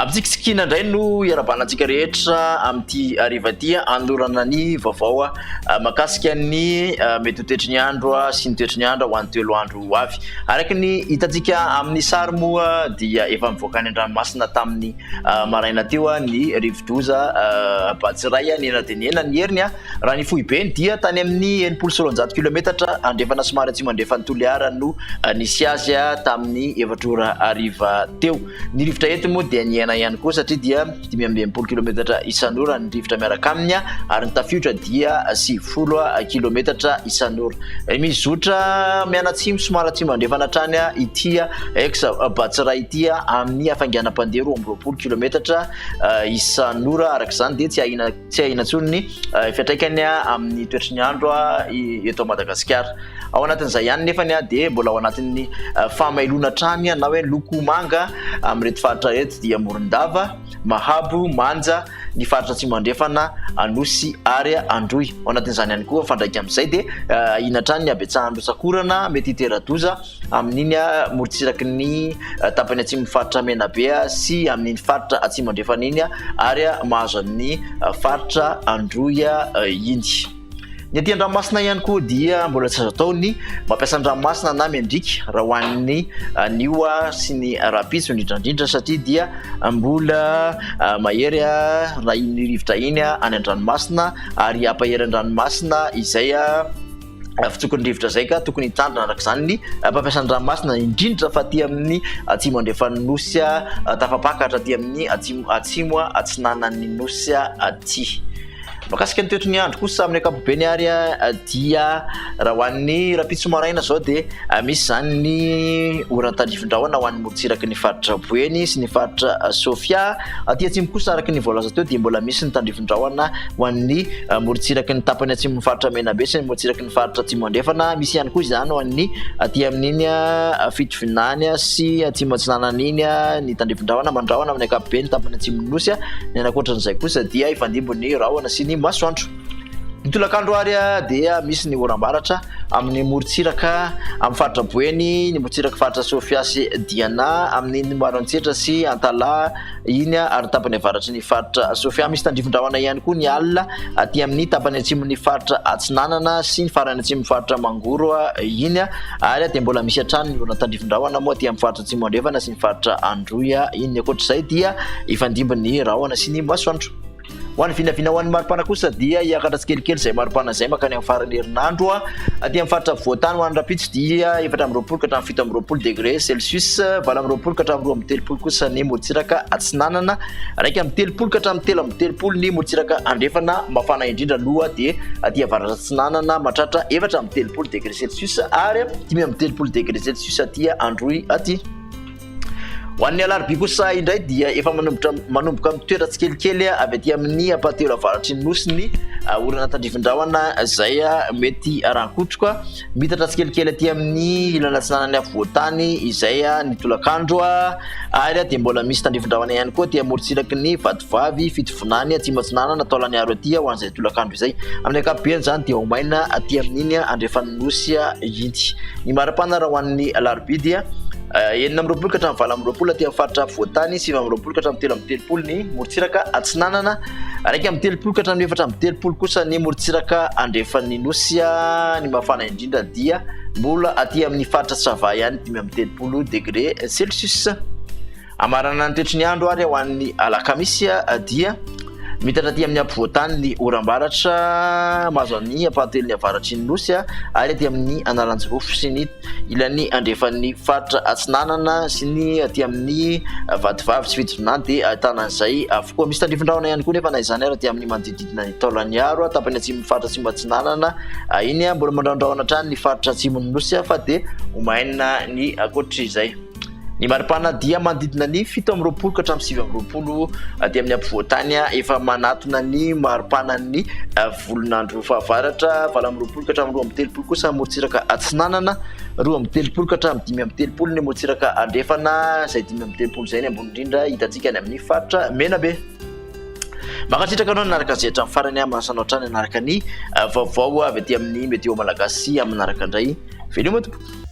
Ampitsikitsikiana indray no iarahabana antsika rehetra amin'ity hariva ity hanolorana ny vaovao mahakasika ny mety ho toetry ny andro sy ny toetry ny andro ho an'ny telo andro ho avy. Araka ny hitantsika amin'ny sary moa dia efa mivoaka any an-dranomasina tamin'ny maraina teo ny rivodoza Batsirai nihena dia nihena ny heriny. Raha ny foibeny dia tany amin'ny 260 kilometatra andrefana somary atsimo andrefan'i Toliara no nisy azy tamin'ny 4 ora hariva teo. Ny rivotra eto moa dia nihena ihany koa satria dia 65 kilometatra isan'ora ny rivotra miaraka aminy ary ny tafiotra dia 90 kilometatra isan'ora. Mizotra mianatsimo somary atsimo andrefana hatrany ity ex Batsirai ity amin'ny hafainganam-pandeha 22 kilometatra isan'ora. Araka izany dia tsy ahiana tsy ahiana intsony ny fiantraikany amin'ny toetry ny andro eto Madagasikara. Ao anatin'izay ihany nefany dia mbola ao anatin'ny fahamailoana hatrany na hoe loko manga amin'ireto faritra ireto dia Morondava, Mahabo, Manja, ny faritra Atsimo Andrefana, Anosy ary Androy. Ao anatin'izany ihany koa mifandraika amin'izay dia ahiana hatrany ny habetsahan'ny rotsakorana mety hitera-doza amin'iny morontsiraky ny tapany atsimon'ny faritra Menabe sy amin'iny faritra Atsimo Andrefana iny ary mahazo an'ny faritra Androy iny. Ny aty an-dranomasina ihany koa dia mbola tsy azo atao ny mampiasa ny ranomasina na miandriaka raha ho an'ny anio sy ny rahampitso indrindra indrindra satria dia mbola mahery raha iny rivotra iny any an-dranomasina ary hampahery an-dranomasina izay fitsoky ny rivotra izay ka tokony hitandrina araka izany ny mpampiasa ny ranomasina indrindra fa aty amin'ny atsimo andrefan'ny nosy tafapakatra aty amin'ny atsimo atsimo atsinanan'ny nosy aty. Mahakasika ny toetry ny andro kosa amin'ny ankapobeny ary dia raha ho an'ny rahampitso maraina izao dia misy izany ny oran-tandrifindrahona ho an'ny morontsiraky ny faritra Boeny sy ny faritra Sofia. Aty atsimo kosa araka ny voalaza teo dia mbola misy ny tandrifindrahona ho an'ny morontsiraky ny tapany atsimon'ny faritra Menabe sy ny morontsiraky ny faritra Atsimo Andrefana. Misy ihany koa izany ho an'ny aty amin'iny Fitovinany sy Atsimo Atsinanana iny ny tandrifin-drahona mandrahona amin'ny ankapobeny tapany atsimon'ny Nosy. Ny any ankoatran'izay kosa dia hifandimby ny rahona sy ny masoandro. Ny tolakandro ary dia misy ny oram-baratra amin'ny morontsiraka amin'ny faritra Boeny, ny morontsiraka faritra Sofia sy Diana, amin'ny Maroantsetra sy Antalaha, iny ary ny tapany avaratry ny faritra Sofia. Misy tandrifin-drahona ihany koa ny alina aty amin'ny tapany atsimon'ny faritra Atsinanana sy ny farany atsimon'ny faritra Mangoro iny ary dia mbola misy hatrany ny orana tandrifin-drahona moa aty amin'ny faritra Atsimo Andrefana sy ny faritra Androy iny. Ankoatr'izay dia hifandimby ny rahona sy ny masoandro. Ho an'ny vinavina ho an'ny maripana kosa dia hiakatra tsikelikely izay maripana izay mankany amin'ny faran'ny herinandro. Aty amin'ny faritra afovoan-tany ho an'ny rahampitso dia 24 ka hatramin'ny 27 degré celsius, 28 ka hatramin'ny 32 kosa ny morontsiraka atsinanana, 31 ka hatramin'ny 33 ny morontsiraka andrefana, mafana indrindra aloha dia aty avaratra atsinanana mahatratra 34 degré celsius ary 35 degré celsius aty Androy aty. Ho an'ny alarobia kosa indray dia efa manomboka manomboka mitoetra tsikelikely avy aty amin'ny ampahatelo avaratry ny nosy ny ah, orana tandrifin-drahona izay ah, mety arahan-kotroka. Mitatra tsikelikely aty amin'ny ilany atsinanan'ny afovoan-tany izay ah, ny tolakandro ary dia mbola misy tandrifin-drahona ihany koa aty amorontsiraky ny Vatovavy, Fitovinany, Atsimo Atsinanana, Taolagnaro aty ho an'izay tolakandro izay. Amin'ny ankapobeny izany dia ho maina aty amin'iny andrefan'ny nosy iny. Ny maripana raha ho an'ny alarobia dia 26 ka hatramin'ny 28 aty amin'ny faritra afovoan-tany, 29 ka hatramin'ny 33 ny morontsiraka atsinanana, 31 ka hatramin'ny 34 kosa ny morontsiraka andrefan'ny nosy. Ny mafana indrindra dia mbola aty amin'ny faritra Sava ihany, 35 degré celsius. Hamarana ny toetry ny andro ary ho an'ny alakamisy dia mitatra aty amin'ny ampovoantany ny oram-baratra mahazo an'ny ampahatelon'ny avaratry ny nosy ary aty amin'ny Analanjirofo sy ny ilany andrefan'ny faritra atsinanana sy ny aty amin'ny Vatovavy sy Fitovinany dia ahitana an'izay avokoa. Misy tandrifin-drahona ihany koa nefa na izany ary aty amin'ny manodidididina ny Taolagnaro, tapany atsimon'ny faritra atsimo atsinanana iny mbola mandrahondrahona hatrany ny faritra atsimon'ny nosy fa dia ho maina ny ankoatr'izay. Ny maripana dia manodidina ny 27 ka hatramin'ny 29 aty amin'ny ampovoan-tany, efa manatona ny maripanan'ny volon'andro fahavaratra, 28 ka hatramin'ny 32 kosa morontsiraka atsinanana, 32 ka hatramin'ny 35 ny morontsiraka andrefana, izay 35 izay ny ambony indrindra hitantsika any amin'ny faritra Menabe. Mankasitraka anao nanaraka izay hatramin'ny farany, manasa anao hatrany hanaraka ny vaovao avy aty amin'ny Météo Malagasy amin'ny manaraka indray. Veloma tompoko.